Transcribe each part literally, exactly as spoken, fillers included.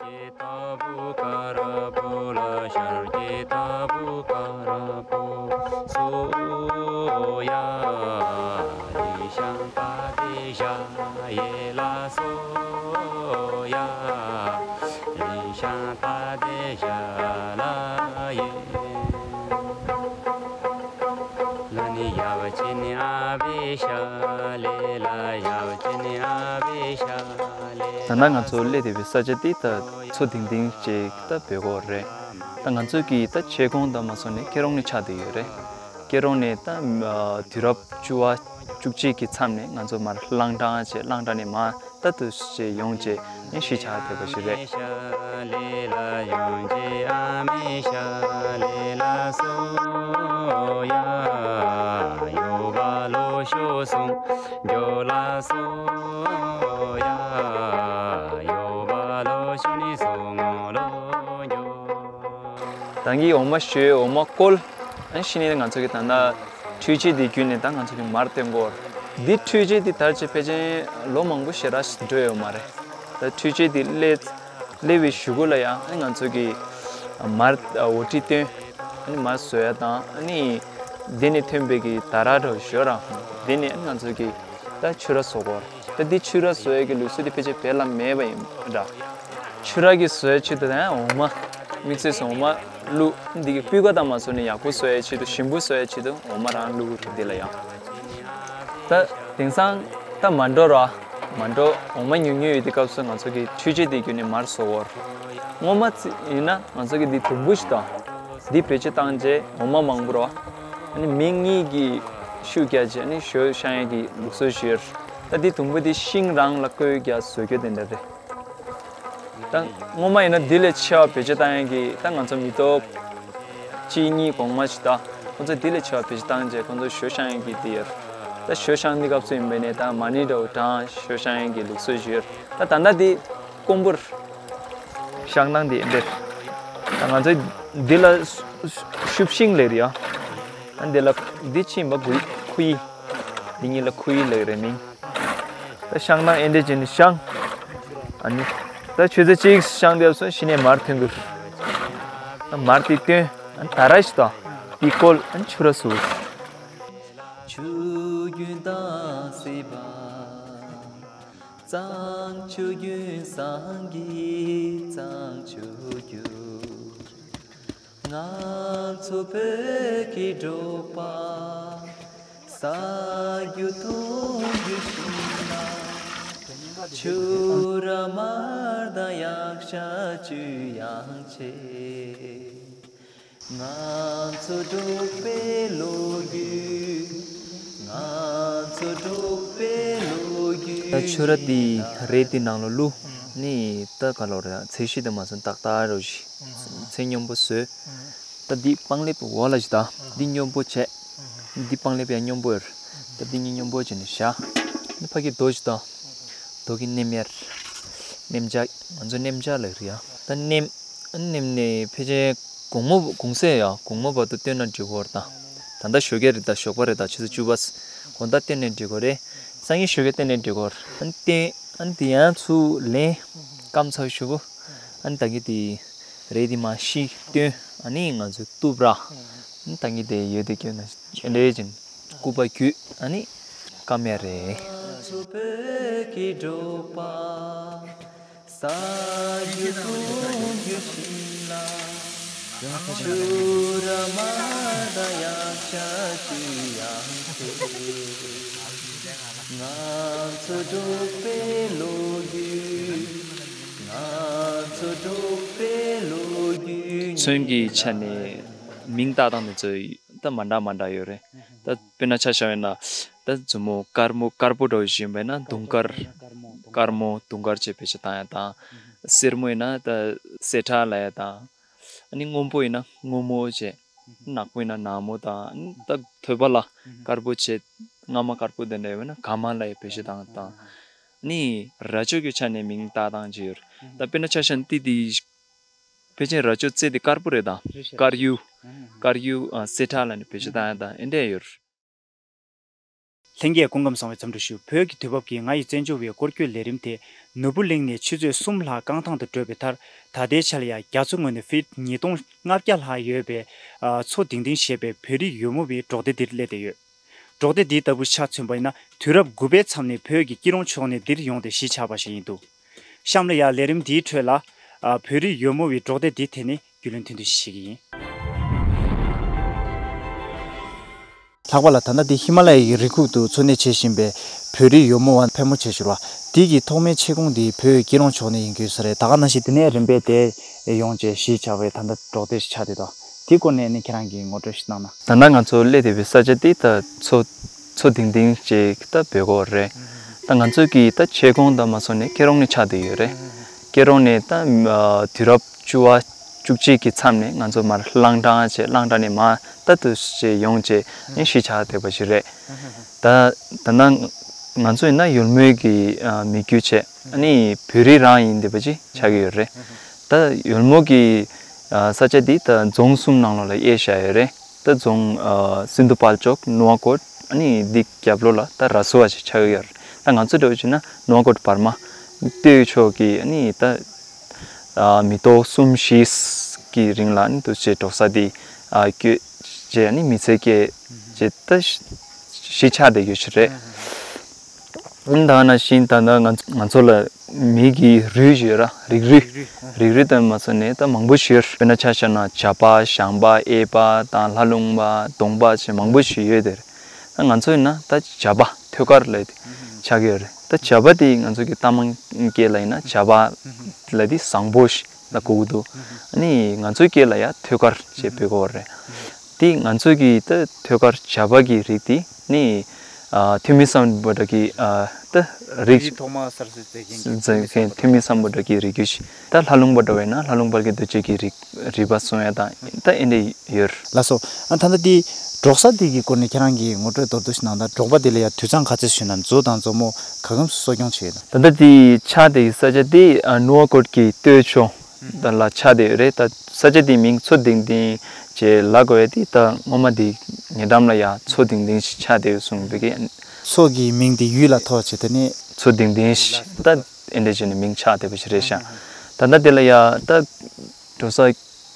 ཀྱེ་ཏ་བུ་ཀ་ར་པོ་ལ་ཤར་ཀྱེ་ཏ་བུ་ཀ་ར་པོ་སོ་ཡ། རི་ཤང་ཏ་དེ་ཤ་ཡེ་ལ་སོ་ཡ། རི་ཤང་ཏ་དེ་ཤ་ལ་ཡེ། ལ་ནི་ཡབ་ཅི་ནི་ཨ་བི་ཤ་ལེ་ལ་ཡབ་ཅི་ནི་ཨ་བི་ཤ་ལེ། ད་ནང་ང་ཚོ་སླེབས་བསྡད་པའི་ས་ཆ་འདི་ད་མཚོ་ལྡིང་ལྡིང་ཅིག་ད་བོད་སྐོར་རེད། ད་ང་ཚོ་གི་ད་ཆེ་གོང་ད་མ་སོང་ནས་ཁེ་རོང་ནས་ཆགས་བསྡད་ཡོད་རེད། ཁེ་རོང་ནས་ད་དུས་རབས་བཅུ་བ་བཅུ་གཅིག་གི་མཚམས་ནས་ང་ཚོ་མར་གླང་ཐང་བྱས། གླང་ཐང་ནས་མར་ད་དུ་བྱས་ཡོང་བྱས་ནས་གཞིས་ཆགས་བསྡད་པ་ཞིག་རེད། ད་གིན་འོ་མ་བཞོས། འོ་མ་བསྐོལ། ཨ་ནི་ཕྱི་ནས་ང་ཚོ་གི་ད་ལྟ་འཕྲུལ་ཆས་འདི་བརྒྱུད་ནས་ད་ང་ཚོ་གི་མར་བཏོན་གོ། འདི་འཕྲུལ་ཆས་འདི་དར་ཆེ་ཕལ་ཆེར་ལོ་མང་པོ་ཞེ་དྲག་འགྲོ་ཡོད་མ་རེད། ད་འཕྲུལ་ཆས་འདི་སླེབས་སླེབས་པའི་གཞུག་གུ་ལ་ཡང་ཨ་ནི་ང་ཚོ་གི་མར་འོ་ཊི་བཏོན། ཨ་ནི་མར་བཟོ་ཡ་དང་། ཨ་ནི་འདི་ནས་ཐོན་པའི་གི་ད་ར་འདྲ་བོ་བཞོ་ར། འདི་ནས་ཨ་ནི་ང་ཚོ་གི་ད་ཕྱུ་ར་བཟོ་གོ། ད་འདི་ཕྱུ་ར་བཟོ་ཡ་གི་ལུགས་སྲོལ་འདི་ཕལ་ཆེར་བོད་ལ་མེད་པ་ཡིན་འདྲ། ཕྱུ་ར་གི་བཟོ་ཡ་ཆེད་དུ་ད་ཡང་འོ་མ། དམིགས་བསལ་འོ་མ་བླུགས། འདི་གི་སྤུས་ཀ་དང་མ་སོང་ནས་ཡག་པོ་བཟོ་ཡ་ཆེད་དུ། ཞིམ་པོ་བཟོ་ཡ་ཆེད་དུ་འོ་མ་རང་བླུགས་རེད་འདི་ལ་ཡང་། ད་དེང་སང་ད་མར་འགྲོ་ར། མར་འགྲོ་འོ་མ་ཉུང་ཉུང་ཡོད་དུས་སྐབས་སུ་ང་ཚོ་གི་འཕྲུལ་ཆས་དེ་བརྒྱུད་ནས་མར་བཟོ་བར། སྔོན་མ་ཙི་ཡིན་ན་ང་ཚོ་གི་འདི་དུམ་བུ་ཞིག་དང་། འདི་བེད་སྤྱོད་བཏང་རྗེས་འོ་མ་མང་པོ་ར། ཨ་ནི་མི་གཉིས་ཀྱིས་ཤུགས་རྒྱག་རྗེས་ཨ་ནི་ཞོ་བཤང་ཡས་ཀྱི་ལུགས་སྲོལ་ཞིག་ཡོད། ད་འདི་དུམ་བུ་འདི་ཤིང་རང་ལ་བརྐོས་རྒྱག་བཟོ་རྒྱུ་དེ་འདྲ་རེད། ད་སྔོན་མ་ཡིན་ན་འདི་ལས་ཆེ་བ་བེད་སྤྱོད་བཏང་ཡས་ཀྱི་ད་ང་ཚོ་མི་ཐོག་གཅིག་གཉིས་གོང་མ་ཞིག་ད་ཁོང་ཚོ་འདི་ལས་ཆེ་བ་བེད་སྤྱོད་བཏང་རྗེས་ཁོང་ཚོ་ཞོ་བཤང་ཡས་ཀྱི་འདི་ཡོད། ད་ཞོ་བཤང་འདི་སྐབས་སུ་ཡིན་པས་ནས་ད་མ་ཎི་འདྲ་བོ་བགྲངས་ཞོ་བཤང་ཡས་ཀྱི་ལུགས་སྲོལ་ཞིག་ཡོད། ད་ད་ལྟ་འདི་ཀོང་པོར་བཤང་སྟངས་འདི་འདིར། ད་ང་ཚོ་འདི་ལ་ཤུབ་ཤིང་ལབ་རེད་ཡ། ད་འདི་ལ་འདི་ཕྱིན་པ་གུ་ཁུ་ཡི། འདི་གཉིས་ལ་ཁུ་ཡི་ལབ་རེད་མིང་། ད་བཤང་སྟངས་ཨེ་འདྲས་བྱས་ནས་བཤང་། ཨ་ནི་ད་ཆུ་ཚོད་གཅིག་བཤང་བསྡད་སོང་། གཞི་ནས་མར་ཐོན་འདུག་ད་མར་དེ་བཏོན། ཨ་ནི་ད་ར་ཞིག་དང་དེ་བསྐོལ། ཨ་ནི་ཕྱུ་ར་བཟོ། ཆུ་རྒྱུན་དང་སྲིད་པ། གཙང་ཆུ་རྒྱུན་བསམ་གྱིས་གཙང་ཆུ་རྒྱུན། ང་ཚོ་བོད་ཀྱི་འབྲོག་པ། ཟ་རྒྱུ་འཐུང་རྒྱུ་ཞིག་ན། ཆུ་ར་མར་དང་གཡག་ཤ་བཅུད་ཡང་ཆེ། ང་ཚོ་འབྲོག་པའི་ལོ་རྒྱུས། ང་ཚོ་འབྲོག་པའི་ལོ་རྒྱུས། ད་ཆུ་ར་དེ་རས་དེ་ནང་ལ་བླུགས་ནས་ད་ག་ལོ་རེད། ཚད་གཞི་དེ་མ་སོང་ཏག་ཏག་རོ་ཞིག་ཚད་སྙོམས་པོ་བཟོས། ད་འདི་སྤང་ལེབ་འོག་ལ་ཞིག་ད་འདི་སྙོམས་པོ་བྱས། འདི་སྤང་ལེབ་ཡང་སྙོམས་པོ་ཡོད། ད་འདི་གཉིས་སྙོམས་པོ་བྱས་ནས་བཞག་ནི་ཕ་གི་རྡོ་ཞིག་ད་རྡོ་གི་ནེམ་ཡར། ནེམ་ལྕག་ང་ཚོ་ནེམ་ལྕག་ལབ་རེད་ཡ། ད་ནེམ། ཨ་ནེམ་ནས་ཕལ་ཆེར་དགོང་མོ་དགོང་ཟས་ཡ་དགོང་མོ་བར་དུ་བཏོན་ན་འགྲིག་གོ་རེད་ད། ད་ལྟ་ཞོགས་ཀས་རེད་ད། ཞོགས་པ་རེད་ད། ཆུ་ཚོད་བཅུ་པ། དགོང་དག་བཏོན་ནས་འགྲིག་གོ་རེད། སང་ཉིན་ཞོགས་ཀས་བཏོན་ནས་འགྲིག་གོ་རེད། ཨ་ནི་བཏོན། ཨ་ནི་དེ་ཡང་ཚུར་ལེན། སྐམ་ཚར་ཞུ་བོ། ཨ་ནི་ད་གིན་དེ་རས་དེ་མར་ཕྱིས་བཏོན། ཨ་ནི་ང་ཚོས་གཏུབ་ར། ཨ་ནི་ད་གིན་དེ་ཡོད་དེ་སྐྱོན་ན་ལས་ཅན་སྐུད་པ་བརྒྱུད་ཨ་ནི་སྐམ་ཡ་རེད། ང་ཚོ་བོད་ཀྱི་འབྲོག་པ། ཟ་རྒྱུ་འཐུང་རྒྱུ་ཞིག་ལ། ཆུ་ར་མར་དང་གཡག་ཤ་བཅུད་ཡང་ཆེ། ང་ཚོ་འབྲོག་པའི་ལོ་རྒྱུས། ང་ཚོ་འབྲོག་པའི་ལོ་རྒྱུས། ཚོན་གྱི་ཆ་ནས་མིང་བཏགས་སྟངས་དེ་ཚོ་ད་མ་འདྲ་མ་འདྲ་ཡོད་རེད། ད་དཔེར་ན་ཆ་བཞག་ཡོད་ན་ད་མཛུབ་མོ་དཀར་མོ་དཀར་པོ་འདྲ་བོ་ཞིག་ཡིན་པ་ཡིན་ན་དུང་དཀར། དཀར་མོ་དུང་དཀར་བྱས་བེད་སྤྱོད་བཏང་ཡ་དང་། སེར་མོ་ཡིན་ན་ད་སེར་ཁྲ་ལབ་ཡ་དང་། ཨ་ནི་སྔོན་པོ་ཡིན་ན་སྔོན་མོ་བྱས། ནག་པོ་ཡིན་ན་ནག་མོ་དང་། ཨ་ནི་ད་ཐོད་པ་ལ་དཀར་པོ་བྱས། རྔ་མ་དཀར་པོ་དེ་འདྲ་ཡོད་ན་དཀར་མ་ལབ་ཡ་བེད་སྤྱོད་བཏང་དང་། ཨ་ནི་རྭ་ཅོ་གི་ཆ་ནས་མིང་བཏགས་སྟངས་ཅིག་ཡོད་རེད། ད་དཔེར་ན་ཆ་བཞག་ན་ཏི་ཏི། ཕལ་ཆེར་རྭ་ཅོ་རྩེ་དེ་དཀར་པོ་རེད་ད། དཀར་ཡོལ། དཀར་ཡོལ་ཨ་སེར་ཁྲ་ལབ་ནས་བེད་སྤྱོད་བཏང་ཡ་དང་ཨེ་འདྲས་ཡོད་རེད། ལྷན་རྒྱས་སྐུ་ཁམས་བཟང་བའི་འཚམས་འདྲི་ཞུ། བོད་ཀྱི་དུས་བབ་ཀྱིས་ང་ཡི་བཙན་བྱོལ་བའི་སྐོར་སྐྱོད་ལས་རིམ་དེ་ནོར་བུ་གླིང་ནས་ཆུ་ཚོད་གསུམ་ལྷག་རྐང་ཐང་དུ་བགྲོད་པའི་མཐར། ད་ལྟའི་ཆར་ཡང་རྒྱ་མཚོ་ངོས་ནས་ཕིཊ་ཉིས་སྟོང་ལྔ་བརྒྱ་ལྷག་ཡོད་པའི་ཨ་མཚོ་ལྡིང་ལྡིང་ཞེས་པའི་བོད་རིགས་ཡོལ་མོ་བའི་འབྲོག་སྡེ་འདིར་སླེབས་བསྡད་ཡོད། འབྲོག་སྡེ་འདི་ལྟ་བུ་ཆ་མཚོན་པ་ཡིན་ན། དུས་རབས་དགུ་པའི་མཚམས་ནས་བོད་ཀྱི་སྐྱིད་གྲོང་ཕྱོགས་ནས་འདིར་ཡོང་སྟེ་གཞིས་ཆགས་པ་ཞིག་ཡིན་འདུག། གཤམ་ལ་ཡང་ལས་རིམ་འདིའི་ཁྲོད་ལ། ཨ་བོད་རིགས་ཡོལ་མོ་བའི་འབྲོག་སྡེ་འདིའི་ཐད་ནས་རྒྱུས་ལོན་ཐུང་ཐུང་ཞིག་བྱེད་ཀྱི་ཡིན། ལྷག་པར་ལ་ད་ལྟ་འདི་ཧི་མ་ལ་ཡའི་རི་ཁུག་ཏུ་འཚོ་གནས་བྱེད་བཞིན་པའི་བོད་རིགས་ཡོལ་མོ་བ་ཕལ་མོ་ཆེ་ཞིག་རེད་བ། འདི་གི་ཐོག་མའི་མཆེད་ཁུངས་འདི་བོད་སྐྱིད་གྲོང་ཕྱོགས་ནས་ཡིན་དགོས་ས་རེད། ད་ག་ནང་བཞིན་དེ་ནས་རིམ་པས་དེ་ཡོང་བྱས་གཞིས་ཆགས་པའི་ད་ལྟ་འབྲོག་སྡེ་ཞིག་ཆགས་བསྡད་འདུག། དེའི་སྐོར་ནས་ནི་ཁྱེད་རང་གིས་ངོ་སྤྲོད་ཞིག་གནང་ན། ད་ལྟ་ང་ཚོ་སླེབས་བསྡད་པའི་ས་ཆ་འདི་ད་མཚོ་མཚོ་ལྡིང་ལྡིང་ཅིག་ད་བོད་སྐོར་རེད། ད་ང་ཚོ་གི་ད་མཆེད་ཁུངས་ད་མ་སོང་ནས་སྐྱིད་གྲོང་ནས་ཆགས་བསྡད་ཡོད་རེད། སྐྱིད་གྲོང་ནས་ད་དུས་རབས་བཅུ་བ་བཅུ་གཅིག་གི་མཚམས་ནས་ང་ཚོ་མར་གླང་ཐང་བྱས། གླང་ཐང་ནས་མར་ད་དུ་བྱས་ཡོང་བྱས་ནས་གཞིས་ཆགས་བསྡད་པ་ཞིག་རེད། ད་ད་ལྟ་ང་ཚོ་ཡིན་ན་ཡོལ་མོའི་གི་མི་རྒྱུད་བྱས། ཨ་ནི་བོད་རིགས་རང་ཡིན་བསྡད་པ་ཅིག་ཆགས་ཀྱི་ཡོད་རེད། ད་ཡོལ་མོ་གི་ས་ཆ་འདི་ད་རྫོང་གསུམ་ནང་ལོགས་ལ་དབྱེ་བཞག་ཡོད་རེད། ད་རྫོང་སིན་དྷུ་བལ་ཅོག་ནུ་བ་ཀོཊ། ཨ་ནི་འདི་རྒྱབ་ལོགས་ལ་ད་ར་སུ་བ་ཞིག་ཆགས་ཀྱི་ཡོད་རེད། ད་ང་ཚོ་འདྲ་བོ་བྱས་ན་ནུ་བ་ཀོཊ་བར་མ་སྟོད་ཕྱོགས་ཀྱི་ཨ་ནི་ད་མི་ཐོག་གསུམ་བཞི་གི་རིང་ལ་ཨ་ནི་འདུག་སེ་འབྲོག་ས་འདི་བསྐྱོད་བྱས། ཨ་ནི་མི་ཚེ་སྐྱེལ་བྱས། ད་གཞིས་ཆགས་བསྡད་ཡོད་ཞིག་རེད། ཨ་ནི་ད་ག་ནང་བཞིན་ད་ལྟ་ང་ང་ཚོ་ལ་མི་གི་རུས་ཡོད་ར། རིགས་རུས། རིགས་རུས་དང་མ་སོང་ནས་ད་མང་པོ་ཞིག་ཡོད། དཔེར་ན་ཆ་བཞག་ན་བྱ་པ། ཞང་པ། གཡས་པ་དང་ལྷ་ལུང་པ། གདོང་པ་བྱས་མང་པོ་ཞིག་ཡོད་དེ། ད་ང་ཚོ་ཡིན་ན་ད་བྱ་པ་ཐོད་དཀར་ལབ་ཆགས་ཀྱི་ཡོད་རེད། ད་བྱ་པ་དེ་ང་ཚོ་གི་རྟ་མང་སྐད་ལ་ཡིན་ན་བྱ་པ་ལབ་དེ་བཟང་པོ་ཞིག་ལ་གོ་གི་འདུག། ཨ་ནི་ང་ཚོའི་སྐད་ལ་ཡ་ཐོད་དཀར་ཅེས་འབོད་གོ་རེད། དེ་ང་ཚོའི་གི་ད་ཐོད་དཀར་བྱ་པ་གི་རིགས་དེ་ནི་ཨ་ཐོན་མི་སམ་བྷོ་ཊ་གི་ཨ་ད་རིགས། ཐོག་མ་གསར་བཟོས་མཛད་མཁན་མཛད་མཁན་ཐོན་མི་སམ་བྷོ་ཊ་གི་རིགས་རྒྱུད་ཅིག། ད་ལྷ་ལུང་པ་འདྲ་བས་ན་ལྷ་ལུང་པ་གི་རྡོ་རྗེ་གི་རིགས། རིག་པ་གསུང་ཡ་དང་ད་ཨེ་འདྲ་ཡོད། ལགས་སོ། ཨ་ད་ལྟ་འདི་འབྲོག་ས་འདི་གི་སྐོར་ནས་ཁྱེད་རང་གིས་ངོ་སྤྲོད་མདོར་བསྡུས་ཤིག་གནང་དང་། འབྲོག་པ་འདི་ལ་ཡང་དུད་ཚང་ག་ཚོད་ཡོད་ན། མཛོ་དང་མཛོ་མོ་ག་གམ་གསོ་སྐྱོང་བྱས་ཡོད་ན། ད་ལྟ་འདི་ཆགས་བསྡད་ཡོད་ས་ཆ་འདི་ཨ་ནུ་བ་ཀོཊ་གི་སྟོད་ཕྱོགས་ད་ལ་ཆགས་བསྡད་ཡོད་རེད། ད་ས་ཆ་འདི་མིང་མཚོ་ལྡིང་ལྡིང་ཅེས་ལབ་དགོས་ཡ་འདི་ད་སྔོན་མ་འདི་ཉེ་འགྲམ་ལ་ཡ་མཚོ་ལྡིང་ལྡིང་ཞིག་ཆགས་བསྡད་ཡོད་གསུངས་པའི་གི། མཚོ་གི་མིང་འདི་ཡུལ་ལ་ཐོགས་བྱས། དེ་ནས་མཚོ་ལྡིང་ལྡིང་ཞིག་ད་ཨེ་འདྲ་བྱས་ནས་མིང་ཆགས་བསྡད་པ་ཞིག་རེད་ཤག། ད་ལྟ་འདི་ལ་ཡ་ད་འབྲོག་ས་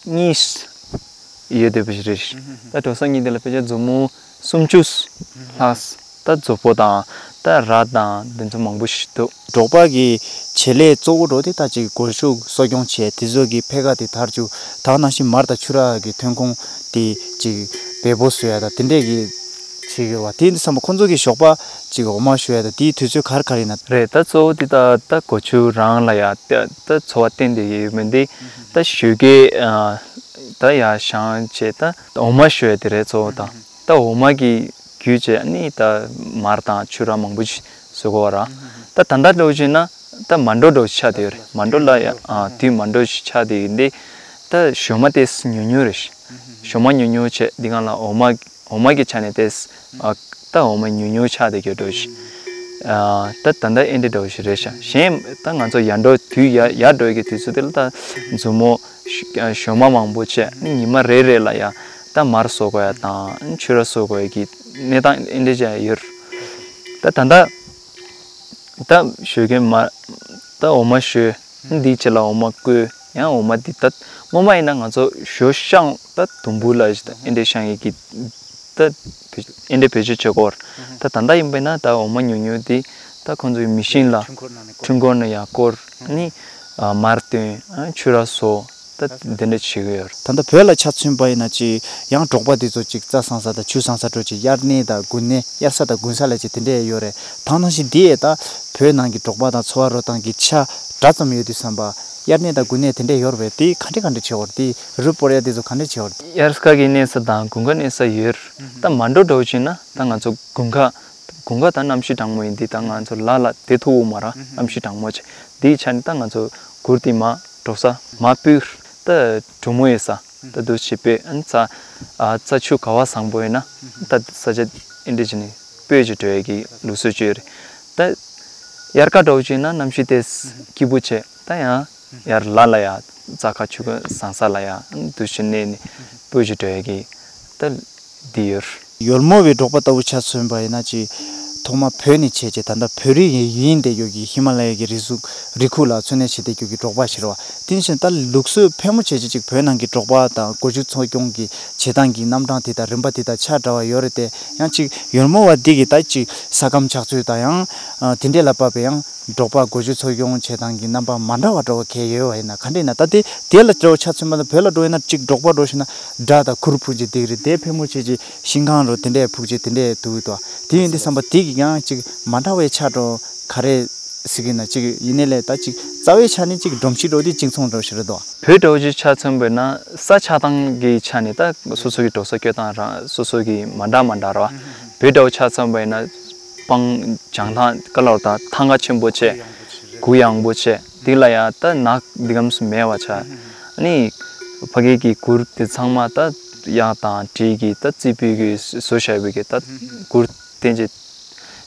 གཉིས་ཡོད་བསྡད་པ་ཞིག་རེད། ད་འབྲོག་ས་གཉིས་དེ་ལ་ཕལ་ཆེར་མཛོ་མོ་སུམ་ཅུ་ལྷག། ད་མཛོ་པོ་དང་ད་ར་དང་དེ་ཚོ་མང་པོ་ཞིག་འདུག། འབྲོག་པ་གི་བྱེད་ལས་གཙོ་བོ་འདྲ་བོ་དེ་ད་ཅིག་སྒོ་ཕྱུགས་གསོ་སྐྱོང་བྱས། དེ་ཚོ་གི་འཕེལ་ཁ་དེ་དར་བཅུག། ད་ག་ནང་བཞིན་མར་དང་ཕྱུར་ར་གི་ཐོན་ཁུངས་དེ་ཅིག་འབེལ་པོ་བཟོ་ཡ་དང་དེ་འདྲས་གི་བྱེད་ཀྱི་ཡོད་པ། དེ་ཡིན་དུས་ཙམ་པ་ཁོང་ཚོ་གི་ཞོགས་པ་ཅིག་འོ་མ་བཞོ་ཡ་དང་དེའི་དུས་ཚོད་ག་རེ་ག་རེ་ཡིན་ན། རེད། ད་གཙོ་བོ་དེ་ད་ད་སྒོ་ཕྱུགས་རང་ལ་ཡ་ད་ད་འཚོ་བ་བརྟེན་བསྡད་ཡོད་མི་འདི་ད་ཞོགས་ཀས་ཨ་ད་ཡར་བཞེངས་བྱས་ད་འོ་མ་བཞོ་ཡ་དེ་རེད་གཙོ་བོ་དང་། ད་འོ་མ་གི་བརྒྱུད་བྱས་ཨ་ནི་ད་མར་དང་ཕྱུར་ར་མང་པོ་ཞིག་བཟོ་གི་ཡོད་ར། ད་ད་ལྟ་འདྲ་བོ་བྱས་ན་ད་མལ་གྲོ་འདྲ་བོ་ཆགས་བསྡད་ཡོད་རེད། མལ་གྲོ་ལ་ཡ་ཨ་དུས་མལ་གྲོ་ཞིག་ཆགས་བསྡད་ཡོད་འདི་ད་ཞོ་མ་དེ་ཉུང་ཉུང་རེད། ཞོ་མ་ཉུང་ཉུང་བྱས་འདི་སྒང་ལ་འོ་མ། འོ་མ་གི་ཆ་ནས་ཏེས་ཨ་ད་འོ་མ་ཉུང་ཉུང་ཆགས་བསྡད་ཀྱི་འདྲ་བོ་ཞིག། ཨ་ད་ད་ལྟ་ཨེ་འདྲ་འདྲ་བོ་ཞིག་རེད་ཤག། གཞན་ད་ང་ཚོ་ཡར་འགྲོ་དུས་ཡར་ཡར་འགྲོ་ཡི་གི་དུས་ཚོད་དེ་ལ་ད་མཛོ་མོ་ཞོ་མ་མང་པོ་བྱས། ཉི་མ་རེ་རེ་ལ་ཡ་ད་མར་བཟོ་དགོས་ཡ་དང་ཕྱུར་ར་བཟོ་དགོས་ཡ་གི་གནས་སྟངས་ཨེ་འདྲ་ཅིག་ཡོད། ད་ད་ལྟ་ད་ཞོ་མཁན་མ་ད་འོ་མ་བཞོས། འདིའི་རྗེས་ལ་འོ་མ་བསྐོལ། ཡང་འོ་མ་འདི་ད་སྔོན་མ་ཡིན་ན་ང་ཚོ་ཞོ་བཤང་ད་དུམ་བུ་ལ་ཨེ་འདྲ་བཤང་ཡི་གི་ད་ཨེ་འདྲ་བེད་སྤྱོད་བྱེད་ཀྱི་ཡོད་རེད། ད་ད་ལྟ་ཡིན་པ་ཡིན་ན་ད་འོ་མ་ཉུང་ཉུང་འདི་ད་ཁོང་ཚོའི་མི་ཤིན་ལ་འཕྲུལ་འཁོར་ནང་ཡང་བསྐོར་ནི་མར་བཏོན་ཕྱུར་ར་བཟོ་ད་འདི་འདྲ་བྱེད་ཀྱི་ཡོད་རེད། ད་ལྟ་བོད་ལ་ཆ་མཚོན་པ་ཡིན་ན་ཅིག་ཡང་འབྲོག་པ་འདི་ཚོ་ཅིག་རྩྭ་བཟང་ས་དང་ཆུ་བཟང་ས་འདྲ་ཅིག་དབྱར་གནས་དང་དགུན་གནས། དབྱར་ས་དང་དགུན་ས་ལ་ཅིག་དེ་འདྲས་ཡོད་རེད། ད་ནང་བཞིན་འདི་ཡས་ད་བོད་ནང་གི་འབྲོག་པ་དང་འཚོ་བ་རོལ་སྟངས་ཀྱི་ཆ་འདྲ་ཙམ་ཡོད་དུས་ཙམ་པ། དབྱར་གནས་དང་དགུན་གནས་དེ་འདྲས་ཡོད་རེད་པས། དེ་ག་འདྲས་ག་འདྲས་བྱེད་དགོས་རེད། དེ་རུ་སྤོར་ཡ་དེ་ཚོ་ག་འདྲས་བྱེད་དགོས་རེད། དབྱར་ཁ་གི་གནས་ས་དང་དགུན་ཁ་གནས་ས་ཡོད་རེད། ད་མལ་གྲོ་འདྲ་བོ་བྱས་ན་ད་ང་ཚོ་དགུན་ཁ་དགུན་ཁ་ད་གནམ་གཤིས་གྲང་མོ་ཡིན་དུས་ད་ང་ཚོ་ལ་ལ་དེ་ཐུག་གི་མ་རེད། གནམ་གཤིས་གྲང་མོ་བྱས་དེའི་ཆ་ནས་ད་ང་ཚོ་གུར་དེ་མར་འགྲོ་ས་མར་སྤོས། ད་གྲང་མོ་ཡོད་ས་ད་འདུག་སེ་སྤོས། ཨ་ནི་རྩྭ་ཨ་རྩྭ་ཆུ་ག་བ་བཟང་པོ་ཡོད་ན་ད་ས་ཆ་ཨེ་འདྲ་བྱས་ནས་སྤོས་ཀྱི་འགྲོ་ཡ་གི་ལུགས་སྲོལ་ཅིག་ཡོད་རེད། ད་དབྱར་ཁ་འདྲ་བོ་བྱས་ན་གནམ་གཤིས་དེ་སྐྱིད་པོ་བྱས། ད་ཡང་ཡར་ལ་ལ་ཡ་རྩྭ་ཁ་ཆུ་ཁ་བཟང་ས་ལ་ཡ་འདུག་སེ་གནས་ནས་སྤོས་ཀྱི་འགྲོ་ཡ་གི་ད་འདི་ཡོད་རེད། ཡོལ་མོ་བའི་འབྲོག་པ་ལྟ་བུ་ཆ་མཚོན་པ་ཡིན་ན་ཅིག་ ཐོག་མ་བོད་ནས་བྱས་རྗེས་ད་ལྟ་བོད་རིགས་ཡིན་བསྡད་ཡོད་ཀྱི་ཧི་མ་ལ་ཡའི་གི་རི་ཟུར་རི་ཁུག་ལ་འཚོ་གནས་བྱེད་བསྡད་ཡོད་ཀྱི་འབྲོག་པ་ཞིག་རེད་བ། དེ་བཞིན་ད་ལུགས་སྲོལ་ཕལ་མོ་ཆེ་ཅིག་ཅིག་བོད་ནང་གི་འབྲོག་པ་དང་སྒོ་ཕྱུགས་འཚོ་སྐྱོང་གི་བྱེད་སྟངས་ཀྱི་རྣམ་གྲངས་དེ་དང་རིམ་པ་དེ་དང་ཆ་འདྲ་བ་ཡོད་རེད་དེ། ཡང་ཅིག་ཡོལ་མོ་བ་འདི་གི་ད་ཅིག་ས་ཁམས་ཆགས་ཚུལ་དང་ཡང་དེ་འདྲས་ལ་བབས་པའི་ཡང་འབྲོག་པ་སྒོ་ཕྱུགས་འཚོ་སྐྱོང་བྱེད་སྟངས་ཀྱི་རྣམ་པ་མ་འདྲ་བ་འདྲ་བ་གས་ཡོད་བ་ཡིན་ན་ག་འདྲས་ན། ད་དེ་དེ་ལ་འདྲ་བ་ཆ་མཚོན་པ་ན་བོད་ལ་འགྲོ་ཡིན་ན་ཅིག་འབྲོག་པ་འགྲོ་ཤེ་ན་སྦྲ་དང་གུར་ཕུབ་ཅིག་འདི་གི་རེད་དེ། ཕལ་མོ་ཆེ་ཅིག་ཤིང་ཁང་རོ་དེ་འདྲས་ཕུབ་ཅིག་དེ་འདྲས་འདུག་དོ། དེ་ཡིན་དུས་བསམ་པ་དེ་གི་ཡང་ཅིག་མ་འདྲ་བའི་ཆ་འགྲོ་ག་རེ་ཟེར་གི་ན། ཅིག་ཡིན་ནའི་ལས་ད་ཅིག་རྩ་བའི་ཆ་ནས་ཅིག་སྒྲོམ་གཞི་འགྲོ་དུས་གཅིག་མཚུངས་འགྲོ་ཞིག་རེད་དོ། བོད་འདྲ་བོ་ཅིག་ཆ་མཚོན་པ་ན་ས་ཆགས་སྟངས་ཀྱི་ཆ་ནས་ད་སོ་སོ་གི་འབྲོག་ས་སྐྱོད་སྟངས་རང་སོ་སོ་གི་མ་འདྲ་མ་འདྲ་ར། བོད་འདྲ་བོ་ཆ་མཚོན་པ་ཡིན་ན་སྤང་བྱང་ཐང་ཀ་ལོར་དང་ཐང་ག་ཆེན་པོ་བྱས། གུ་ཡངས་པོ་བྱས། འདི་ལ་ཡང་ད་ནགས་འདི་གམ་སུ་མེད་པ་ཆ། ཨ་ནི་ཕ་གི་གི་གུར་དེ་ཚང་མ་ད་གཡག་དང་འབྲི་གི་ད་རྩི་སྤོས་ཀྱི་བཟོ་བཞག་པའི་གི་ད་གུར་དེ་འདྲས་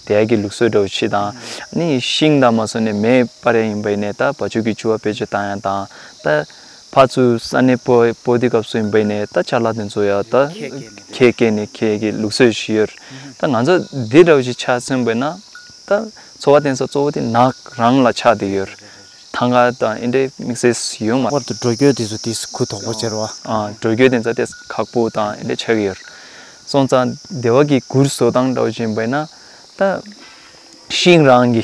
དེ་གི་ལུགས་སྲོལ་འདྲ་བོ་ཅིག་དང་། ཨ་ནི་ཤིང་དང་མ་སོ་ནས་མེ་སྤར་ཡ་ཡིན་པ་ཡིན་ནས་ད་བ་ཕྱུགས་ཀྱི་ཕྱུ་པ་བེད་སྤྱོད་བཏང་ཡ་དང་། ད་ཕར་ཚུར་ས་གནས་སྤོ་སྤོ་དུས་སྐབས་སུ་ཡིན་པ་ཡིན་ནས་ད་ཅ་ལག་དེ་ཚོ་ཡ་ད་ཁལ་སྐྱེལ་ནས་ཁལ་གྱི་ལུགས་སྲོལ་ཞིག་ཡོད། ད་ང་ཚོ་འདི་འདྲ་བོ་ཅིག་ཆ་མཚོན་པ་ཡིན་ན་ད་འཚོ་བ་བརྟེན་ས་གཙོ་བོ་དེ་ནགས་རང་ལ་ཆགས་བསྡད་ཡོད། ཐང་ག་དང་ཨེ་འདྲའི་དམིགས་བསལ་ཡོད་མ། ལྷག་པར་དུ་འགྲོ་སྐྱོད་དེ་ཚོ་དེ་གུ་དོག་པོ་ཆེ་རེད་བ། ཨ་འགྲོ་སྐྱོད་དེ་ཚོ་དེ་ཁག་པོ་དང་ཨེ་འདྲ་ཆགས་ཀྱི་ཡོད། སོང་ཙང་སྡེ་བ་གི་གུར་བཟོ་སྟངས་འདྲ་བོ་ཅིག་ཡིན་པ་ཡིན་ན་ད་ཤིང་རང་གི་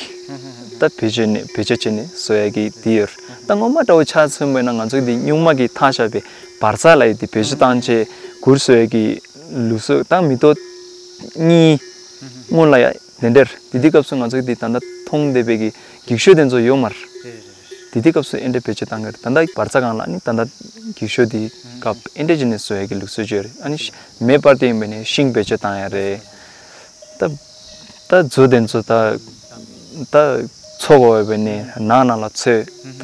ད་བེད་སྤྱོད་ནས་བེད་སྤྱོད་བྱས་ནས་བཟོ་ཡ་གི་དེ་ཡོད། ད་སྔོན་མ་འདྲ་བོ་ཆ་མཚོན་པ་ཡིན་ན་ང་ཚོ་འདི་སྨྱུག་མ་གི་ཐག་བཞག་པའི་བར་ས་ལ་ཡི་དེ་བེད་སྤྱོད་བཏང་བྱས་གུར་བཟོ་ཡ་གི་ལུགས་སྲོལ་ད་མི་ཐོག་གཉིས་སྔོན་ལ་ཡ། དེ་འདྲར་དེ་དུས་སྐབས་སུ་ང་ཚོ་འདི་ད་ལྟ་མཐོང་བསྡད་པའི་གི་འགྱིག་ཤོག་དེ་ཚོ་ཡོད་མ་རེད། དེ་དུས་སྐབས་སུ་ཨེ་འདྲ་བེད་སྤྱོད་བཏང་གི་རེད། ད་ལྟ་བར་ས་སྒང་ལ་ནི་ད་ལྟ་འགྱིག་ཤོག་དེ་སྐབས་ཨེ་འདྲ་བྱས་ནས་བཟོ་ཡ་གི་ལུགས་སྲོལ་ཅིག་ཡོད་རེད། ཨ་ནི་མེ་སྤར་དུས་ཡིན་པ་ནས་ཤིང་བེད་སྤྱོད་བཏང་ཡ་རེད། ད་ད་མཛོ་དེ་ཚོ་ད་ད་འཚོ་དགོས་པས་ནས་ནགས་ནང་ལ་འཚོས། ད་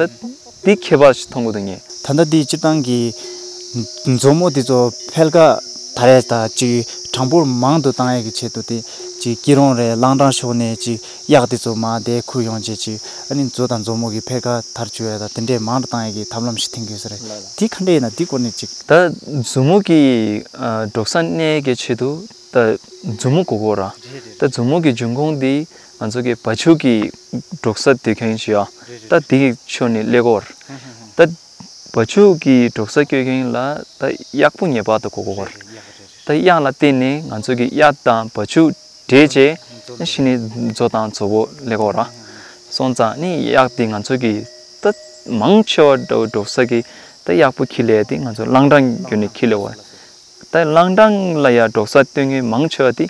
འདི་ཁྱད་པར་ཞིག་མཐོང་གི་འདུག་ངས། ད་ལྟ་འདི་སྤྱིར་བཏང་གི་མཛོ་མོ་འདི་ཚོ་འཕེལ་ཁ་དར་ཡས་དང་ཅིག་གྲངས་འབོར་མང་དུ་བཏང་ཡས་ཀྱི་ཆེད་དུ་དེ་ཅིག་སྐྱིད་རོང་རེད། གླང་ཐང་ཕྱོགས་ནས་ཅིག་གཡག་འདི་ཚོ་མར་དེ་ཁུར་ཡོང་བྱས་ཅིག་ཨ་ནི་མཛོ་དང་མཛོ་མོ་གི་འཕེལ་ཁ་དར་བཅུག་ཡས་དང་དེ་འདྲས་མང་དུ་བཏང་ཡས་ཀྱི་ཐབས་ལམ་ཞིག་འཐེན་གྱི་ཡོད་ས་རེད། དེ་ག་འདྲས་ཡིན་ན་དེ་སྐོར་ནས་ཅིག་ད་མཛོ་མོ་གི་ཨ་འབྲོག་ས་གནས་ཀྱི་ཆེད་དུ་ད་མཛོ་མོ་དགོས་ཀྱི་ཡོད་ར། ད་མཛོ་མོ་གི་འབྱུང་ཁུངས་འདི་ང་ཚོ་གི་བ་ཕྱུགས་ཀྱི་འབྲོག་ས་སྡོད་མཁན་ཞིག་ཡོད། ད་དེ་གི་ཕྱོགས་ནས་སླེབས་ཀྱི་ཡོད་ར། ད་བ་ཕྱུགས་ཀྱི་འབྲོག་ས་སྐྱོད་མཁན་ལ་ད་གཡག་པོ་ངེས་པར་དུ་དགོས་ཀྱི་ཡོད་ར། ད་གཡག་ལ་བརྟེན་ནས་ང་ཚོ་གི་གཡག་དང་བ་ཕྱུགས་འདྲེས་བྱས་ཕྱི་ནས་མཛོ་དང་མཛོ་བོ་སླེབས་ཀྱི་ཡོད་ར། སོང་ཙང་ནི་གཡག་དེ་ང་ཚོ་གི་ད་མང་ཆེ་བ་འབྲོག་འབྲོག་ས་གི་ད་གཡག་པོ་འཁྱེར་སླེབས་དེ་ང་ཚོ་གླང་ཐང་བརྒྱུད་ནས་འཁྱེར་སླེབས་ཀྱི་ཡོད་ར། ད་གླང་ཐང་ལ་ཡ་འབྲོག་ས་སྟོན་མཁན་མང་ཆེ་བ་དེ་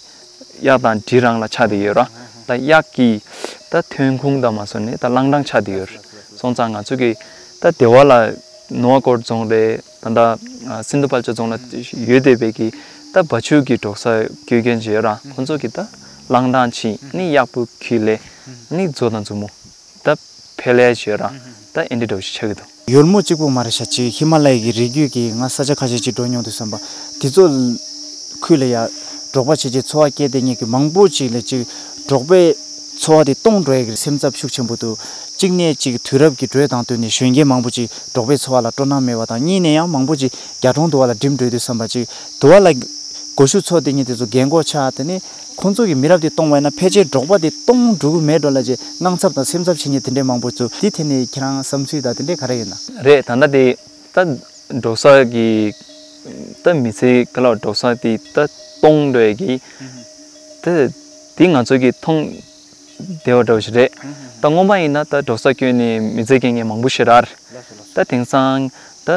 གཡག་དང་འབྲི་རང་ལ་ཆགས་བསྡད་ཡོད་ར། ད་གཡག་གི་ད་ཐོན་ཁུངས་དང་མ་སོ་ནས་ད་གླང་ཐང་ཆགས་བསྡད་ཡོད་ར། སོང་ཙང་ང་ཚོ་གི་ད་སྡེ་བ་ལ་ནུབ་བ་སྒོར་རྫོང་རེད། ད་ད་ཨ་སིན་དྷུ་ཕལ་སྐྱ་རྫོང་ལ་ཡོད་བསྡད་པའི་གི་ད་བ་ཕྱུགས་ཀྱི་འབྲོག་ས་སྐྱོད་མཁན་ཅིག་ཡོད་ར། ཁོང་ཚོ་གི་ད་གླང་ཐང་ཕྱིན་ནི་གཡག་པོ་འཁྱེར་སླེབས་ནི་མཛོ་དང་མཛོ་མོ་ད་འཕེལ་ཡས་ཅིག་ཡོད་ར། ད་ཨེ་འདྲ་འདྲ་བོ་ཞིག་ཆགས་ཀྱི་འདུག་ཡོལ་མོ་གཅིག་པོ་མ་རེད་ཤག་ཅིག་ཧི་མ་ལ་ཡའི་གི་རི་རྒྱུད་ཀྱི་ང་ས་ཆ་ཁ་ཤས་ཅིག་འགྲོ་མྱོང་དུས་ཙམ་པ་དེ་ཚོ་ཁུལ་ལ་ཡ་འབྲོག་པ་བྱས་རྗེས་འཚོ་བ་སྐྱེལ་བསྡད་མཁན་གྱི་མང་པོ་ཅིག་ལ་ཅིག་འབྲོག་པའི་འཚོ་བ་དེ་སྟོངས་འགྲོ་ཡ་གི་སེམས་འཚབ་ཤུགས་ཆེན་པོ་འདུག་གཅིག་ནས་ཅིག་དུས་རབས་ཀྱི་འགྲོས་དང་བསྟུན་ནས་གཞོན་སྐྱེས་མང་པོ་ཅིག་འབྲོག་པའི་འཚོ་བ་ལ་སྤྲོ་སྣང་མེད་པ་དང་། གཉིས་ནས་ཡང་མང་པོ་ཅིག་རྒྱ་གྲོང་དུ་བ་ལ་འགྲིམ་འགྲོ་དུས་ཙམ་པ་ཅིག་དུ་བ་ལ་སྒོ་ཕྱུགས་འཚོ་བསྡད་མཁན་དེ་ཚོ་རྒན་གོག་ཆགས། དེ་ནས་ཁོང་ཚོ་གི་མི་རབས་དེ་སྟོངས་པ་ཡིན་ན་ཕལ་ཆེར་འབྲོག་པ་དེ་སྟོངས་འགྲོ་གི་མེད་འགྲོ་ལབ་ཅིག་དངངས་འཚབ་དང་སེམས་འཚབ་བྱེད་མཁན་དེ་འདྲས་མང་པོ་འདུག་དེ་ཐད་ནས་ཁྱེད་རང་བསམ་ཚུལ་དང་དེ་འདྲས་ག་རེ་ཡོད་ན། རེད། ད་ལྟ་དེ་ད་འབྲོག་ས་གི་ད་མི་ཚེ་ག་ལ་འབྲོག་ས་དེ་ད་སྟོངས་འགྲོ་ཡ་གི་ད་དེ་ང་ཚོ་གི་མཐོང་བདེ་བ་འདྲ་བོ་ཞིག་རེད། ད་སྔོན་མ་ཡིན་ན་ད་འབྲོག་ས་བསྐྱོད་ནས་མི་ཚེ་སྐྱེལ་མཁན་མང་པོ་ཞིག་རེད། ད་དེང་སང་ད་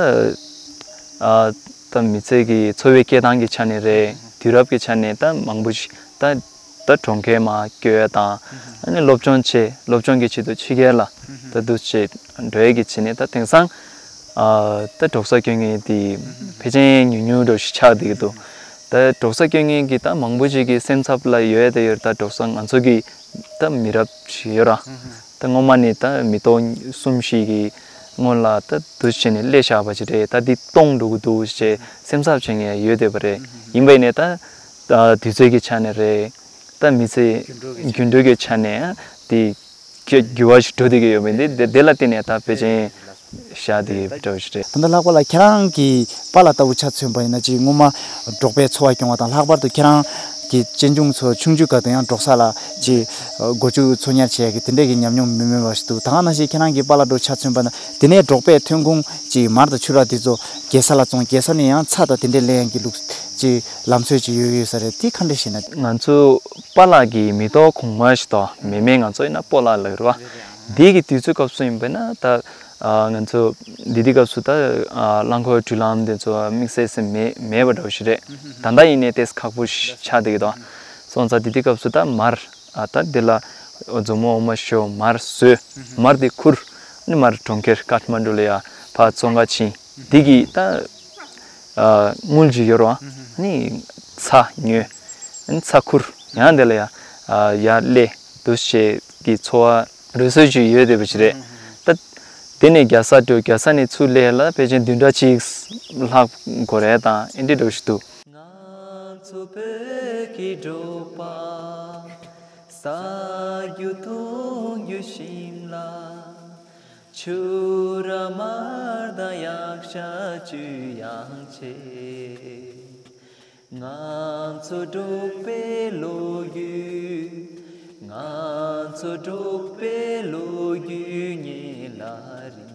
ཨ་ད་མི་ཚེ་གི་འཚོ་བའི་སྐྱེལ་སྟངས་ཀྱི་ཆ་ནས་རེད། དུས་རབས་ཀྱི་ཆ་ནས་ད་མང་པོ་ཞིག་ད་ད་གྲོང་ཁྱེར་མར་བསྐྱོད་ཡ་དང་། ཨ་ནི་སློབ་སྦྱོང་བྱེད། སློབ་སྦྱོང་གི་ཆེད་དུ་ཕྱི་རྒྱལ་ལ་ད་འདུག་བྱེད་འགྲོ་ཡ་གི་བྱས་ནས་ད་དེང་སང་ཨ་ད་འབྲོག་ས་སྐྱོད་མཁན་དེ་ཕལ་ཆེར་ཉུང་ཉུང་འདྲ་ཞིག་ཆགས་བསྡད་ཀྱི་འདུག་ད་འབྲོག་ས་སྐྱོད་མཁན་གྱི་ད་མང་པོ་ཞིག་གི་སེམས་འཚབ་ལ་ཡོད་ཡ་ད་ཡོད། ད་འབྲོག་ས་ང་ཚོ་གི་ད་མི་རབས་ཤིག་ཡོད་ར། ད་སྔོན་མ་ནས་ད་མི་ཐོག་གསུམ་བཞི་གི་སྔོན་ལ་ད་འདུག་བྱས་ནས་སླེབས་བཞག་པ་ཞིག་རེད། ད་འདི་སྟོངས་འགྲོ་གི་འདུག་ཅེས་སེམས་འཚབ་བྱེད་མཁན་ཡོད་བསྡད་པ་རེད། ཡིན་པ་ཡིན་ནའི་ད་ད་དུས་ཚོད་ཀྱི་ཆ་ནས་རེད། ད་མི་ཚེ་རྒྱུན་འགྲོས་ཀྱི་ཆ་ནས་དེ་འགྱུར་བ་ཞིག་འགྲོ་བསྡད་ཀྱི་ཡོད་པ་འདི་དེ་དེ་ལ་བརྟེན་ནས་ད་ཕལ་ཆེར་བཞག་བསྡད་ཀྱི་འདྲ་བོ་ཞིག་རེད། ད་ལྟ་ལྷག་པར་ལ་ཁྱེད་རང་གི་པཱ་ལགས་ལྟ་བུ་ཆ་མཚོན་པ་ཡིན་ན་ཅིག་སྔོན་མ་འབྲོག་པའི་འཚོ་བ་སྐྱོང་བ་དང་། ལྷག་པར་དུ་ཁྱེད་རང་ གི་གཅེན་གཅུང་ཚོ་ཆུང་ཆུང་སྐབས་དུ་ཡང་འབྲོག་ས་ལ་ཅིག་སྒོ་ཕྱུགས་འཚོ་ཉར་བྱེད་ཡ་གི་དེ་འདྲས་ཀྱི་ཉམས་མྱོང་མི་མེད་པ་ཞིག་འདུག་ད་ག་ནང་བཞིན་ཁྱེད་རང་གི་པཱ་ལགས་འདྲ་ཆ་མཚོན་པ་ན་དེ་ནས་འབྲོག་པའི་ཐོན་ཁུངས་ཅིག་མར་དང་ཕྱུར་ར་དེ་ཚོ་རྒྱལ་ས་ལ་བཙོང་། རྒྱལ་ས་ནས་ཡང་ཚྭ་དང་དེ་འདྲས་ལེན་ཡ་གི་ལུགས་ཅིག་ལམ་སྲོལ་ཅིག་ཡོད་ཡོད་ས་རེད། དེ་ག་འདྲས་ཤེས་ན། ང་ཚོ་པཱ་ལགས་ཀྱི་མེ་ཏོག་གོང་མ་ཞིག་དང་མེ་མེ་ང་ཚོ་ཡིན་ན་སྤོ་ལགས་ལབ་རེད་བ། དེ་གི་དུས་ཚོད་སྐབས་སུ་ཡིན་པ་ན་ད། ཨ། ང་ཚོ་འདི་དུས་སྐབས་སུ་ད། ཨ། རླངས་འཁོར་འགྲུལ་ལམ་དེ་ཚོ་དམིགས་བསལ་ཟེར་མེད་མེད་པ་འདྲ་བོ་ཞིག་རེད། ད་ལྟ་ཡིན་ནའི་ཏོག་ཙམ་ཁག་པོ་ཞིག་ཆགས་བསྡད་ཀྱི་འདུག་སོང་ཙང་འདི་དུས་སྐབས་སུ་ད་མར། ཨ། ད་འདི་ལ་མཛོ་མོ་འོ་མ་ཞོ་མར་བཟོས། མར་དེ་ཁུར། ཨ་ནི་མར་གྲོང་ཁྱེར་ཀཱཐ་མན་ཌུ་ལ་ཡ་ཕར་བཙོང་ག་ཕྱིན། འདི་གི་ད། ཨ། དངུལ་ཅིག་ཡོད་རེད་བ། ཨ་ནི་ཚྭ་ཉོས། ཨ་ནི་ཚྭ་ཁུར། ཡང་དེ་ལ་ཡ། ཨ། ཡར་སླེབས། འདུ་བྱེད་ཀྱི་འཚོ་བ་རོལ་སྲོལ་ཅིག་ཡོད་བསྡད་པ་ཅིག་རེད། ད་དེ་ནས་རྒྱལ་ས་འགྲོ། རྒྱལ་ས་ནས་ཚུར་སླེབས་ལ་ཕལ་ཆེར་བདུན་ཕྲག་གཅིག་ལྷག་འགོར་ཡ་དང་ཨེ་འདྲ་འདྲ་བོ་ཞིག་འདུག་ང་ཚོ་བོད་ཀྱི་འབྲོག་པ། ཟ་རྒྱུ་འཐུང་རྒྱུ་ཞིམ་ལ། ཕྱུར་ར་མར་དང་གཡག་ཞ་བཅུད་ཡང་ཆེ། ང་ཚོ་འབྲོག་པའི་ལོ་རྒྱུས། ང་ཚོ་འབྲོག་པའི་ལོ་རྒྱུས་ཉེ་ལ་རིང་